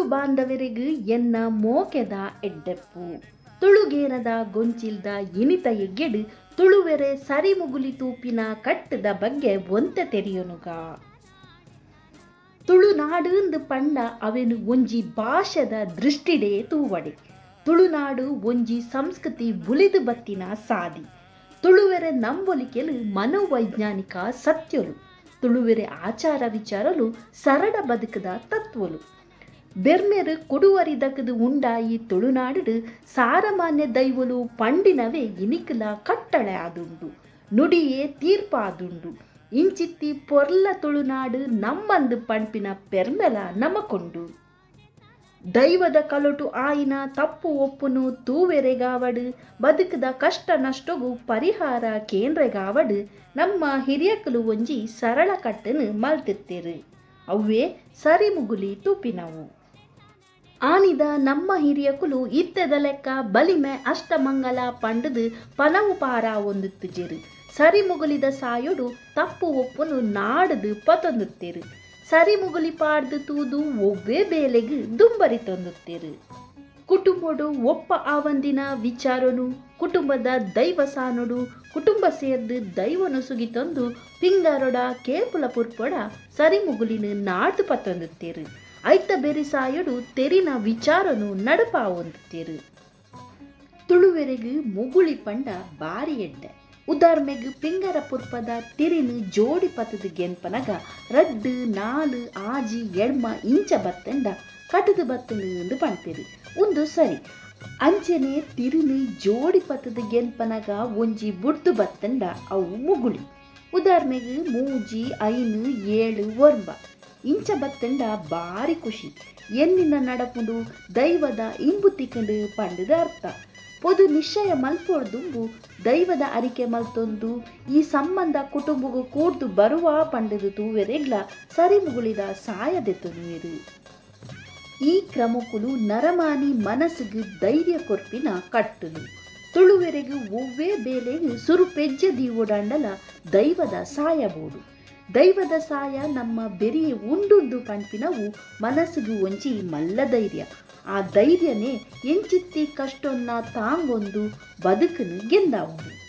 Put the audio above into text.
ತುಳು ಬಾಂಧವೆರೆಗ್ ಎನ್ನ ಮೋಕೆದ ಎಡ್ಡೆಪ್ಪು. ತುಳುಗೇನದ ಗೊಂಚಿಲ್ದ ಇನಿತ ಎಗ್ಗೆಡ್ ತುಳುವೆರೆ ಸರಿಮುಗುಲಿ ತೂಪಿನ ಕಟ್ಟ್ದ ಬಗ್ಗೆ ಒಂತೆ ತೆರಿಯೊನುಗ. ತುಳುನಾಡುಂದು ಪಂಡ ಅವೆನ್ ಒಂಜಿ ಭಾಷೆದ ದೃಷ್ಟಿಡೇ ತೂವಡೆ. ತುಳುನಾಡು ಒಂಜಿ ಸಂಸ್ಕೃತಿ ಬುಲಿದ್ ಬತ್ತಿನ ಸಾದಿ. ತುಳುವೆರೆ ನಂಬೊಲಿಕೆಲು ಮನೋವೈಜ್ಞಾನಿಕ ಸತ್ಯೊಲು. ತುಳುವೆರೆ ಆಚಾರ ವಿಚಾರೊಲು ಸರಳ ಬದುಕುದ ತತ್ವೊಲು. ಬೆರ್ಮೆರ್ ಕೊಡುವರಿ ದಕುದು ಉಂಡಾಯಿ ತುಳುನಾಡುಡ್ ಸಾರಮಾನ್ಯ ದೈವೊಲು ಪಂಡಿನವೇ ಇನಿಕ್ಲ ಕಟ್ಟಳೆ ಆದುಂಡು. ನುಡಿಯೇ ತೀರ್ಪಾದುಂಡು. ಇಂಚಿತ್ತಿ ಪೊರ್ಲ ತುಳುನಾಡು ನಮ್ಮಂದ್ ಪಣ್ಪಿನ ಪೆರ್ಮೆಲ ನಮಕುಂಡು. ದೈವದ ಕಲೊಟು ಆಯಿನ ತಪ್ಪು ಒಪ್ಪುನು ತೂವೆರೆಗಾವಡ್, ಬದುಕುದ ಕಷ್ಟ ನಷ್ಟೊಗು ಪರಿಹಾರ ಕೇನ್ರೆಗಾವಡ್ ನಮ್ಮ ಹಿರಿಯಕುಲು ಒಂಜಿ ಸರಳ ಕಟ್ಟನ್ ಮಲ್ತಿತ್ತೆರ್. ಅವ್ವೇ ಸರಿಮುಗುಲಿ ತೂಪಿನವು. ಆನಿದ ನಮ್ಮ ಹಿರಿಯಕುಲು ಇತ್ತೆದ ಲೆಕ್ಕ ಬಲಿಮೆ ಅಷ್ಟಮಂಗಲ ಪಂಡುದ್ ಪನವು ಪಾರಾವೊಂದಿತ್ತುಜೆರ್. ಸರಿಮುಗುಲಿದ ಸಾಯೊಡು ತಪ್ಪು ಒಪ್ಪುನು ನಾಡುದು ಪತೊಂದಿತ್ತೆರ್. ಸರಿಮುಗುಲಿ ಪಾಡ್ದ್ ತೂದು ಒವ್ವೇ ಬೇಲೆಗ್ ದುಂಬರಿತೊಂದಿತ್ತೆರ್. ಕುಟುಮೊಡು ಒಪ್ಪ ಆವಂದಿನ ವಿಚಾರೊನು ಕುಟುಂಬದ ದೈವಸಾನೊಡು ಕುಟುಂಬ ಸೇರ್ದ್ ದೈವೊನು ಸುಗಿತೊಂದು ಪಿಂಗಾರೊಡ ಕೇಪುಲ ಪುರ್ಪೊಡ ಸರಿಮುಗುಲಿನ್ ನಾಡ್ದ್ ಪತ್ತೊಂದಿತ್ತೆರ್. ಐತ ಬೆರಿಸಾಯೊಡು ತೆರಿನ ವಿಚಾರೊನು ನಡಪಾವೊಂದಿತ್ತೆರ್. ತುಳುವೆರೆಗ್ ಮುಗುಳಿ ಪಂಡ ಬಾರಿ ಎಡ್ಡೆ. ಉದಾರ್ಮೆಗ್ ಪಿಂಗಾರ ಪುರ್ಪದ ತಿರಿನ್ ಜೋಡಿ ಪತ್ತ್ದ್ ಗೆನ್ಪನಗ ರಡ್ಡ್, ನಾಲ್, ಆಜಿ, ಎಡ್ಮ ಇಂಚ ಬತ್ತ್ಂಡ ಕಟ್ದ್ ಬತ್ತ್ಂಡ್ ಇಂದ್ ಪನ್ಪೆರ್. ಉಂದು ಸರಿ. ಅಂಚೆನೆ ತಿರಿನ್ ಜೋಡಿ ಪತ್ತ್ದ್ ಗೆನ್ಪನಗ ಒಂಜಿ ಬುಡ್ದು ಬತ್ತ್ಂಡ ಅವು ಮುಗುಳಿ. ಉದಾರ್ಮೆಗ್ ಮೂಜಿ, ಐನ್, ಏಳ್, ಒರ್ಂಬ ಇಂಚ ಬತ್ತ್ಂಡ ಬಾರಿ ಕುಷಿ. ಎನ್ನಿನ ನಡಪುಂಡು, ದೈವದ ಇಂಬು ತಿಕ್ಂಡ್ ಪಂಡ್ದ್ ಅರ್ಥ. ಪೊದು ನಿಶ್ಚಯ ಮಲ್ಪೊಡ್ದುಂಬು ದೈವದ ಅರಿಕೆ ಮಲ್ತೊಂದು ಈ ಸಮ್ಮಂದ ಕುಟುಂಬೊಗು ಕೂಡ್ದು ಬರುವಾ ಪಂಡ್ದ್ ತೂವೆರೆಗ್ಲಾ ಸರಿಮುಗುಳಿದ ಸಾಯ ದೆತೊನುವೆರ್. ಈ ಕ್ರಮೊಕುಲು ನರಮಾನಿ ಮನಸ್ಸ್ಗ್ ಧೈರ್ಯ ಕೊರ್ಪಿನ ಕಟ್ಟುಲು. ತುಳುವೆರೆಗ್ ಒವ್ವೇ ಬೇಲೆಗ್ ಸುರು ಪೆಜ್ಜೆ ದೀವೊಡಾಂಡಲ ದೈವದ ಸಾಯ ಬೋಡು. ದೈವದ ಸಾಯ ನಮ್ಮ ಬೆರಿಯೆ ಉಂಡುಂದು ಪನ್ಪಿನವು ಮನಸ್ಸ್ಗ್ ಒಂಜಿ ಮಲ್ಲ ಧೈರ್ಯ. ಆ ಧೈರ್ಯನೇ ಎಂಚಿತ್ತಿ ಕಷ್ಟೊನ್ನಾ ತಾಂಗೊಂದು ಬದುಕುನ್ ಗೆಂದಾವುಂಡು.